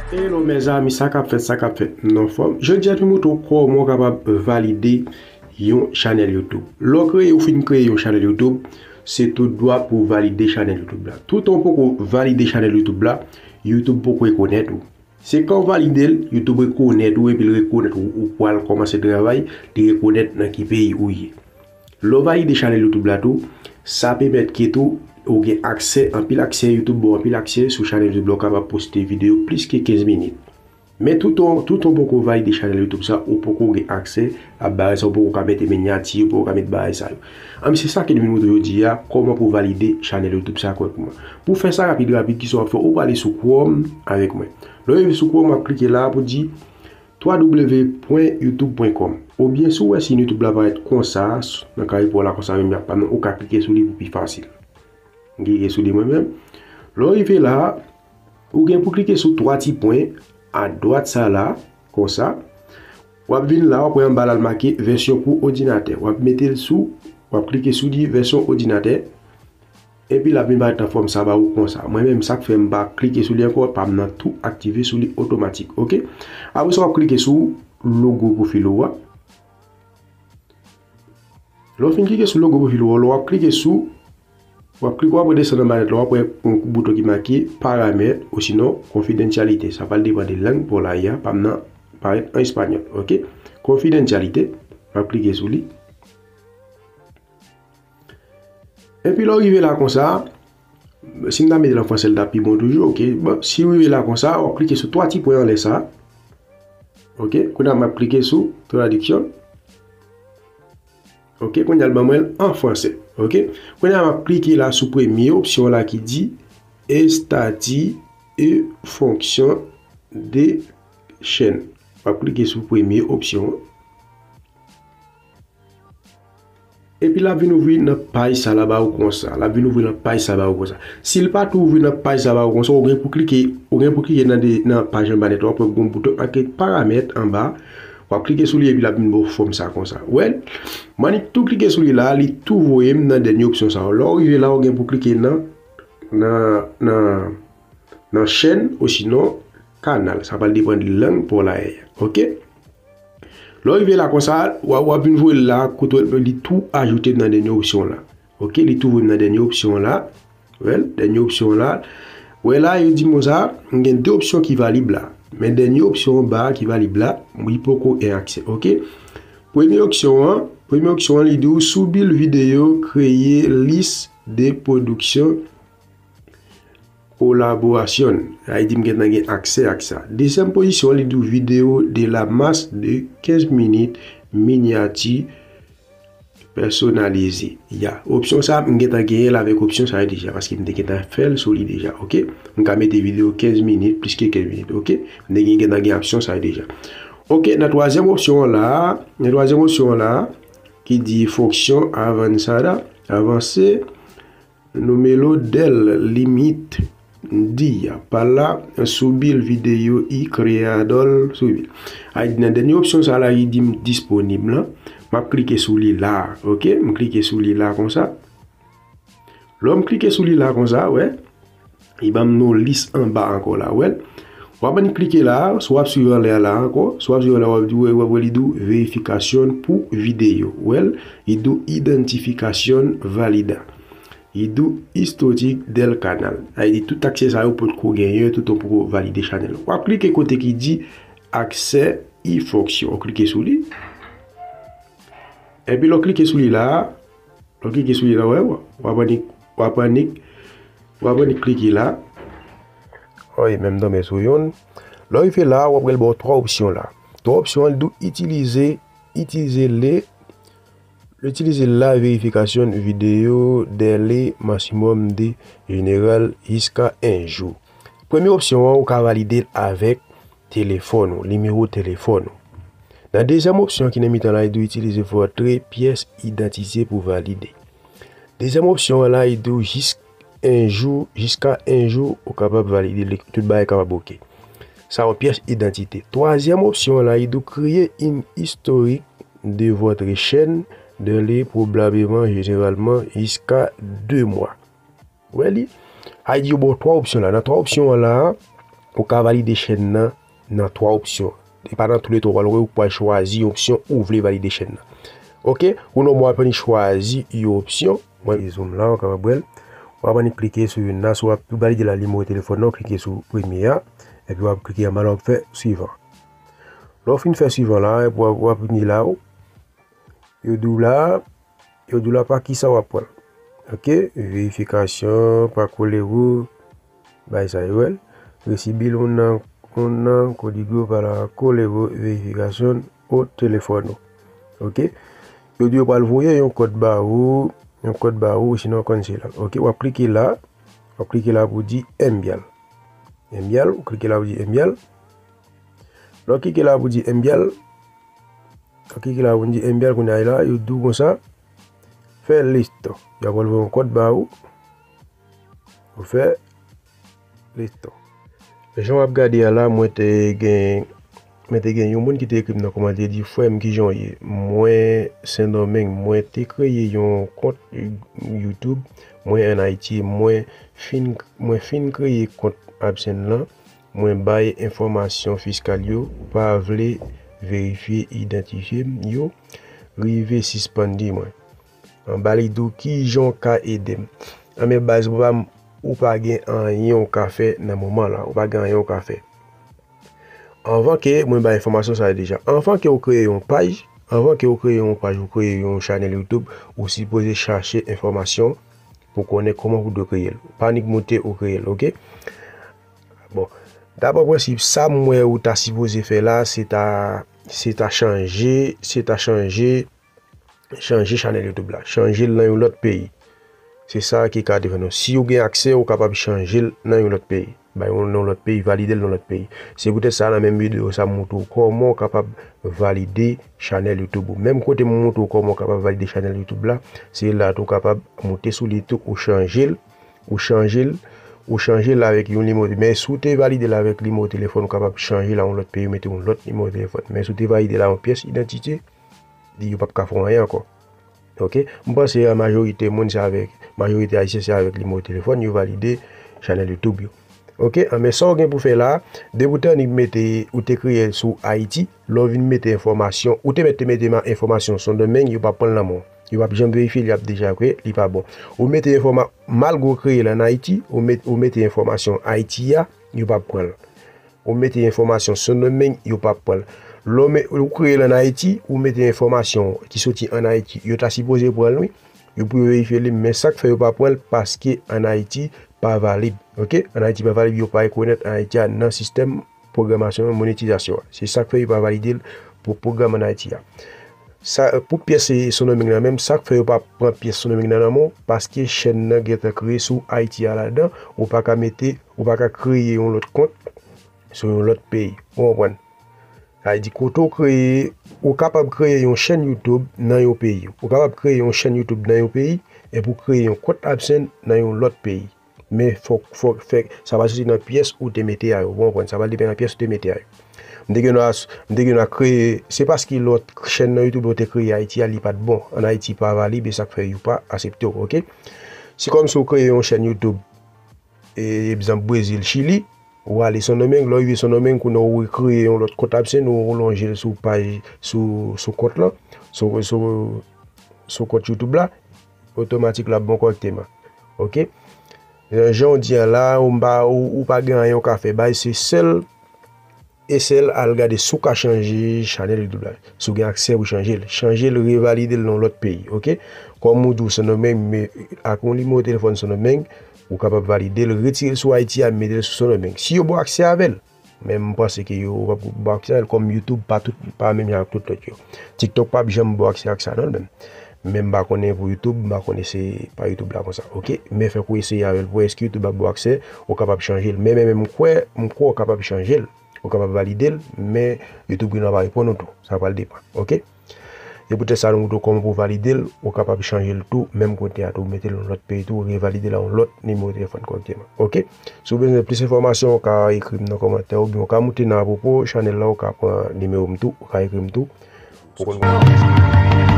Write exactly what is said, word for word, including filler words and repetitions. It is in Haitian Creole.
Hello mezanmi, sa k ap fèt, sa k ap fèt, nou anfòm? Jodi a nou montre w kòman w kapab valide yon chanèl YouTube. Lè w kreye, ou fin kreye yon chanèl YouTube, se tout dwa pou w valide chanèl YouTube la. Toutan w poko valide chanèl YouTube la, YouTube poko rekonèt ou. Se kan w valide l, YouTube rekonèt ou epi l rekonèt ou, ou pral kòmanse travay, li rekonèt nan ki peyi ou ye. Lè w valide chanèl YouTube la tou, sa pèmèt ke tou ou gen aksè, anpil aksè, YouTube ba w anpil aksè sou chanèl YouTube la, ou kapab poste videyo plis ke kenz minit. Men toutan, toutan w poko valide chanèl YouTube sa, ou poko gen aksè a bagay sa, ou poko ka mete minyati, ou poko ka mete bagay sa yo. Ann, se sa ke nou vin montre jodi a, kòman pou w valide chanèl YouTube sa kòrèkteman. Pou w fè sa rapid rapid, kisa w ap fè? Ou prale sou Chrome avèk mwen. Lè w rive sou Chrome, w ap klike la pou di w w w pwen youtube pwen kòm. Oubyen si w wè si YouTube la parèt konsa, nan kare pou w la konsa menm, y ap pa non, ou ka klike sou li pou pi fasil. M klike sou li mwen menm. Lè w rive la, ou gen pou klike sou twa ti pwen adwat sa la, konsa. W ap vin la, w ap wè anba la l make vèsyon pou òdinatè. W ap mete l sou, w ap klike sou li vèsyon òdinatè. Epi l ap vin parèt nan fòm sa ba ou konsa. Mwen menm, sa k fè m pa klike sou li ankò, pa m nan tou aktive sou li otomatik, oke? Apre sa, w ap klike sou logo pwofil ou a. Lè w fin klike sou logo pwofil ou a, lè w ap klike sou, w ap klike, w ap redesann anba nèt la, w ap wè yon bouton ki make paramèt, osinon konfidansyalite. Sa pral depann de lang pa w la ye a, pa m nan parèt an espanyòl, oke? Konfidansyalite, w ap klike sou li. Epi lè w rive la konsa, si m ta mete l an franse, l t ap pi bon toujou, oke? Bon, si w rive la konsa, w ap klike sou twa ti pwen anlè sa. Oke? Kounye a m ap klike sou tradiksyon. Oke? Kounye a l ban mwen l an franse. Oke? Kounye a m ap klike la sou premye opsyon la ki di estati e fonksyon de chèn. M ap klike sou premye opsyon an. Epi l ap vin ouvri nan paj sa la ba ou konsa. L ap vin ouvri nan paj sa ba ou konsa. Si l pa tou ouvri nan paj sa ba ou konsa, ou gen pou klike, ou gen pou klike nan de, nan paj anba nèt la, w ap wè gon bouton make paramèt anba. W ap klike sou li epi l ap vin ba w fòm sa konsa. Ou wè l? M annik tou klike sou li la, li tou voye m nan dènye opsyon sa yo. Lè w rive la, ou gen pou klike nan, nan, nan, nan chèn, osinon kanal. Sa pral depann de lang pa w la ye a. Oke? Lè w rive la konsa, w a, w ap vin voye l la, kote li tou ajoute m nan dènye opsyon la. Oke, li tou voye m nan dènye opsyon la. Wè l, dènye opsyon la. Wè la, yo di m konsa, m gen de opsyon ki valib la. Men dènye opsyon anba a ki valib la, li poko gen aksè. Oke? Premye opsyon an, premye opsyon an, li di w soubi l videyo, kreye lis de pwodiksyon kolaborasyon. Sa vle di m gentan gen aksè ak sa. Dezyèm pozisyon an, li di w videyo de la mas de kenz minit, minyati pèsonalize. Ya, opsyon sa, m gentan genyen l avèk opsyon sa yo deja, paske m te gentan fè l sou li deja, oke? M ka mete videyo kenz minit, plis ke kenz minit, oke? M te gen, gentan gen opsyon sa yo deja. Oke, nan twazyèm opsyon an la, nan twazyèm opsyon an la, ki di fonksyon avansada, avanse, Numero del límite, dia, para subir video y creador subir. Ay, nan dènye opsyon sa la, li di m disponib lan. M ap klike sou li la, oke? M klike sou li la konsa. Lè m klike sou li la konsa, wè, li ban m yon lis anba ankò la, wè. W ap annik klike la, si w ap swiv anlè a la ankò, si w ap swiv anlè a, w ap di, wè, wè, wè, li di w verifikasyon pou videyo, wè, li di w identifikasyon valida. Li di w historik del canal. Sa vle di tout aksè sa yo potko genyen, toutan w poko valide chanèl ou. W ap klike kote ki di aksè y fonksyon. W klike sou li. Epi lè w klike sou li la, lè w klike sou li la, wè, w ap annik, w ap annik, w ap annik klike la. Wi, menm tonbe sou youn. Lè w rive la, w ap wè l ba w twa opsyon la. Twa opsyon an, li di w itilize, itilize le Itilize la verifikasyon videyo dèle maksimòm de jeneral jiska en jou. Premye opsyon an, ou ka valide l avèk telefòn ou, nimewo telefòn ou. Nan dezyèm opsyon ki nan mitan la, li di w itilize vòtre pyès idantite pou valide. Dezyèm opsyon an la, li di w jis en jou, jiska en jou, ou kapab valide li, tout bagay kapab oke. Sa yon pyès idantite. Twazyèm opsyon an la, li di w kreye in istorik de votre chaîne de li probableman jeneralman jiska de mwa. Ou wè li? Sa vle di yo ba w twa opsyon la. Nan twa opsyon an la, Ou ka valide chèn nan nan twa opsyon. E pa nan toulètwa, w pral wè ou pral chwazi yon opsyon ou vle valide chèn nan. Ok, pou nou, mwen ap vin chwazi yon opsyon. Mwen zoom la, ou kapab wè l. W ap vin klike sou youn nan, si w ap valide la nimewo telefòn nan, w klike sou premye a, epi w ap klike anba la, w ap fè suivant. Lè w fin fè suivant la, epi w ap, w ap vini la, yo di w la, yo di w la pa kisa w ap pran. Ok, verifikasyon, pa kolewo, bay sa yo wè l. Resi bil ou nan, ou nan kodigo para kolewo verifikasyon o telefono. Ok, yo di yo pral voye yon kòd ba ou, yon kòd ba ou, sinon konn se la. Ok, w ap klike la, w ap klike la pou di enviar. Enviar, ou klike la pou di enviar. Lè w klike la pou di enviar, w klike la pou di enviar, kounye a la, yo di w konsa, fè listo. Y ap voye yon kòd ba ou. Ou fè listo. Jan w ap gade a la, mwen te gen, mwen te gen yon moun ki te ekri m nan kòmantè, di, "Frè m, kijan w ye? Mwen Sendomeng, mwen te kreye yon kont YouTube, mwen ann Ayiti, mwen fin, mwen fin kreye kont AdSense lan, mwen bay enfòmasyon fiskal yo, pa vle verifye idantifye m yo, rive sispann di mwen." Anba li di w, "Kijan w ka ede m?" Anben baz, papa m, ou pa gen anyen w ka fè nan moman la. Ou pa gen anyen w ka fè. Anvan ke mwen bay enfòmasyon sa a deja. Anvan ke w kreye yon paj, anvan ke w kreye yon paj, ou kreye yon chanèl YouTube, ou sipoze chache enfòmasyon pou konnen kòman pou dwe kreye l. Pa nik moute ou kreye l, ok? Bon, daprè prensip sa m wè ou ta sipoze fè la, se ta, se ta chanje, se ta chanje, chanje chanèl YouTube la. Chanje l nan yon lòt peyi. Se sa ki ka diferan. Si w gen aksè, ou kapab chanje l nan yon lòt peyi. Bay yon, nan yon lòt peyi, valide l nan yon lòt peyi. Se poutèt sa, nan menm videyo sa, m montre w kòman w kapab valide chanèl YouTube ou. Menm kote m montre w kòman w kapab valide chanèl YouTube la, se la tou w kapab monte sou li tou, ou chanje l, ou chanje l, ou chanje l avèk yon nimewo. Men si w te valide l avèk nimewo telefòn, ou kapab chanje l a yon lòt peyi, ou mete yon lòt nimewo telefòn. Men si w te valide l a yon pyès idantite, yo p ap ka fè w anyen ankò. Ok? M panse a majorite moun se avèk, majorite ayisyen se avèk nimewo telefòn yo valide chanèl YouTube yo. Ok? Anben sa w gen pou fè la, depi w te annik mete, ou te kreye l sou Ayiti, lè w vin mete enfòmasyon, ou te mèt te mete ma-, enfòmasyon Sendomeng, yo p ap pran l nan men w. Yo p ap janm verifye, li ap deja kwè, li pa bon. Ou mete enfòma-, malgre w kreye l ann Ayiti, ou met-, ou mete enfòmasyon Ayiti a, yo p ap pran l. Ou mete enfòmasyon Sendomeng, yo p ap pran l. Lè w me-, ou kreye l ann Ayiti, ou mete enfòmasyon ki soti ann Ayiti, yo ta sipoze pran l, wi. Yo pou yo verifye li, men sa k fè yo pa pran l, paske ann Ayiti pa valib. Ok? Ann Ayiti pa valib, yo pa rekonèt ann Ayiti a nan sistèm pwogramasyon monetizasyon an. Se sa k fè yo pa valide l pou pwogram ann Ayiti a. Sa, pou pyès Sendomeng nan menm, sa k fè yo pa pran pyès Sendomeng nan nan men w, paske chèn nan gentan kreye sou Ayiti a ladan, ou pa ka mete, ou pa ka kreye yon lòt kont sou yon lòt peyi. Ou konprann? Sa vle di kote w kreye, ou kapab kreye yon chèn YouTube nan yon peyi. Ou kapab kreye yon chèn YouTube nan yon peyi, epi w kreye yon kont AdSense nan yon lòt peyi. Men fòk, fòk fè, sa pa soti nan pyès ou te mete a yo. Ou konprann? Sa pral depann nan pyès ou te mete a yo. M te gen dwa, m te gen dwa kreye, se paske lòt chèn nan YouTube ou te kreye Ayiti a, li pa t bon. Ann Ayiti pa valib, e sa k fè yo pa aksepte w, ok? Se kòmsi w kreye yon chèn YouTube, e, egzanp, Brezil, Chili, ou ale Sendomeng, lè w rive Sendomeng, kounye a w rekreye yon lòt kont AdSense, ou lonje l sou paj, sou, sou kont lan, sou, sou, sou kont YouTube la, otomatik l ap bon kòrekteman. Ok? Jan, jan w di an la, ou pa, ou, ou pa gen anyen w ka fè. Bay se sèl e sèl al gade si w ka chanje chanèl YouTube la. Si w gen aksè pou chanje l. Chanje l, revalide l nan yon lòt peyi. Ok? Kòm ou di w Sendomeng, men ak yon nimewo telefòn Sendomeng, ou kapab valide l, retire l sou Ayiti a, mete l sou Sendomeng. Si yo ba w aksè avè l, men m panse ke yo p ap ba w aksè avè l, kòm YouTube pa tout, pa menm jan ak tout lòt yo. TikTok p ap janm ba w aksè ak sa non l menm. Men m pa konnen pou YouTube, m pa konnen se pa YouTube la konsa. Ok? Men fèk ou eseye avè l pou wè èske YouTube ap ba w aksè, ou kapab chanje l. Men, men, men m kwè, m kwè ou kapab chanje l. Ou kapab valide l, men YouTube gen dwa pa reponn ou tou. Sa pral depann. Ok? Se poutèt sa nou montre w kòman pou w valide l, ou kapab chanje l tou, menm kote a tou, mete l nan lòt peyi tou, revalide l a yon lòt nimewo telefòn kòrekteman. Ok? Si w bezwen plis enfòmasyon, ou ka ekri m nan kòmantè, oubyen ou ka moute nan apwopo chanèl la, ou ka pran nimewo m tou, ou ka ekri m tou. Ou konn